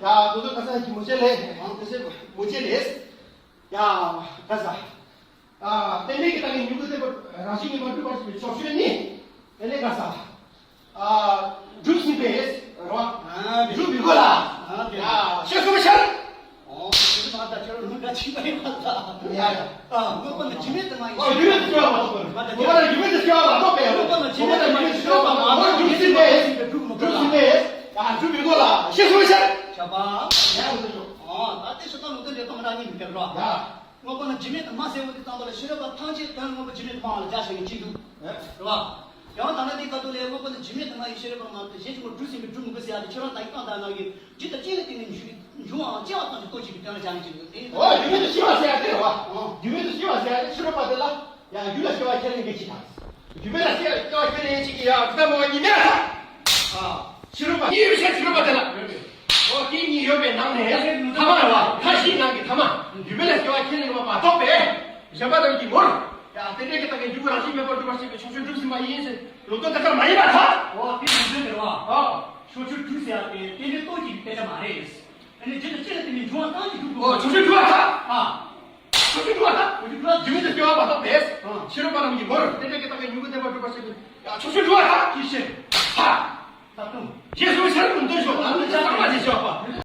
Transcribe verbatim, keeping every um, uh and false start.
ཡ། ད་དུང་ཁ་སང་གི་མུ་ཆེ་ལེ། ཨང་། ཁ་སང་མུ་ཆེ་ལེ། ཡ། ཁ་སང་། ཨ། རྟེན་འབྲེལ་གྱི་རྟགས་ཀྱི་མྱུ་གུ་བསྟན་པ་རང་བཞིན་གྱིས་མ་གྲུབ་པར་བྱེད་པའི་ཕྱོགས་ཆོས་ནི། དེ་ནས་ཁ་སང་། ཨ། གྲུབ་ཟིན་པས། རེད་བ། ཨ། གྲུབ་མི་དགོས་ལ། ཨ། དེ། ཡ། ཤེས་སོང་ཤར། ཨོ། དེ་མ་ད་ཁྱོད་ལུང་ག་ཆིག་པ་ཡིན་པ་ད། ཡ་ཡ། ཨ། དངོས་པོ་ནི་རྒྱུ་མེད་དངོས་མ་ཡིན། ཨོ། རྒྱུ་མེད་དུ་སྐྱེ་བ་མ་གཏོགས་པར། མ་ད་དངོས་པོ་ནི་རྒྱུ་མེད་དུ་སྐྱེ་བ་མ་གཏོགས་པས། དངོས་པོ་ནི་རྒྱུ་མེད་དུ་སྐྱེ་བ་མ་གཏོགས་པར། གྲུབ་ཟིན་པས། ཨ། གྲུབ་མི་དགོས་ལ། ཤེས་སོང་ཤར། ཡ། གྲུབ་མི་དགོས་ལ། ཤེས་སོང་ཤར། ཤ་བ། ཡ། ཨོ། ད་དེ་ཤོ་ད་ལུང་དོན་འགྲེལ་སྟངས་རང་ཉིད་མི་འགལ་རོ། ཡ། དངོས་པོ་ནི་རྒྱུ་མེད་དུ་མ་ཟེར་བ་དེ་ཙམ་པ་ལ་ཕྱི་རོལ་པ་ཐམས་ཅད་དོན་དངོས་པོ་རྒྱུ་མེད་དུ་མ་ལ་རྒྱ་ཆེ་བའི་གཅིག་འདུག་ཨེ། རེད་བ། ཡང་ད་ནི་དེའི་ཁ་ཐུག་ལས་དངོས་པོ་ནི་རྒྱུ་མེད་དུ་མ་ཡིན་ཕྱི་རོལ་པ་མ་གཏོགས་གཞན་གྱི་ངོར་གྲུབ་ཟིན་པའི་གྲུབ་མི་དགོས་ཟེར་ཡ་དེ་ཁྱོད་རང་ད་ཡིག་བཏང་ད་ན་གི་རྒྱུ་དང་རྐྱེན་ལ་བརྟེན་ནས་འབྱུང་འབྱུང་བའམ་སྐྱེ་བ་ཙམ་གྱི་སྟོབས་ཀྱིས་དོན་ལ་བྱ་ངེས་ཅན་དུ་དེ། ཨོ། རྒྱུ་མེད་དུ་སྐྱེ་བ་ཟེར་ཡ་དེ་རེད་བ། ཨོ། རྒྱུ་མེད་དུ་སྐྱེ་བ་ཟེར་ཡ་དེ་ཕྱི་རོལ་པ་དེ་ལ་ཡང་རྒྱུ་ལ་སྐྱེ་བ་ཁས་ལེན་མཁན་ཅིག་དང་། རྒྱུ་མེད་ལ་སྐྱེ་བ་ཁས་ལེན་མཁན་ཅིག་གིས་ཡང་རྒྱུ་དང་མ་བ་གཉིས་མེད་ལ། ཨ། ཕྱི་རོལ་པ་གཉིས་ཡོད་ཤག་ཕྱི་རོལ་པ་དེ་ལ། ཨོ། སྐྱེ་གཉིས་ཡོད་པའི་ནང་ནས་ཐ་མ་རེད་བ། མཐའ་བཞིའི་ནང་གི་ཐ་མ། རྒྱུ་མེད་ལ་སྐྱེ་བ་ཁས་ལེན་པ་མ་གཏོགས་པའི་གཞན་པ་རྣམས་ཀྱི་ངོར། ཡ། རྟེན་འབྲེལ་གྱི་རྟགས་ཀྱི་མྱུ་གུ་རང་བཞིན་མེད་པར་གྲུབ་པར་བྱེད་པའི་ཕྱོགས་ཆོས་གྲུབ་ཟིན་པ་ཡིན་ཟེར་ལུང་དོན་དེ་ལྟར་མ་ཡིན་པར་ཐལ། ཨོ། དེ་ལུང་དོན་དེ་རེད་བ། ཨོ། ཕྱོགས་ཆོས་གྲུབ་ཟེར་ཡ་དེ་རྟེན་འབྲེལ་སྟོབས་ཀྱིས་གཏད་ཆ་མ་རེད། ཨ་ནི་རྒྱུ་དང་རྐྱེན་ལ་བརྟེན་ནས་འབྱུང་བ་ཙམ་གྱིས་གྲུབ་དགོས། ཨོ། ཕྱོགས་ཆོས་གྲུབ་པར་ཐལ། ཨ། ཕྱོགས་ཆོས་གྲུབ་པར་ཐལ། ཕྱོགས་ཆོས་གྲུབ་པར་ཐལ། རྒྱུ་མེད་དུ་སྐྱེ་བ་མ་གཏོགས་པས། ཨ། ཕྱི་རོལ་པ་རྣམས་ཀྱི་ངོར་རྟེན་འབྲེལ་གྱི་རྟགས་ཀྱི་མྱུ་གུ་བསྟན་པར་གྲུབ་པར་བྱེད་པའི། ཡ། ཕྱོགས་ཆོས་གྲུབ་པར་ཐལ། ཅི་ཕྱིར། ཐལ། ད་དུང་། ཞེས་གསུངས་ཤར་ལུང་དོན་ཤོག་ལ་ལུང་དོན་གསར་པ་ཞེས་ཤོག་པ།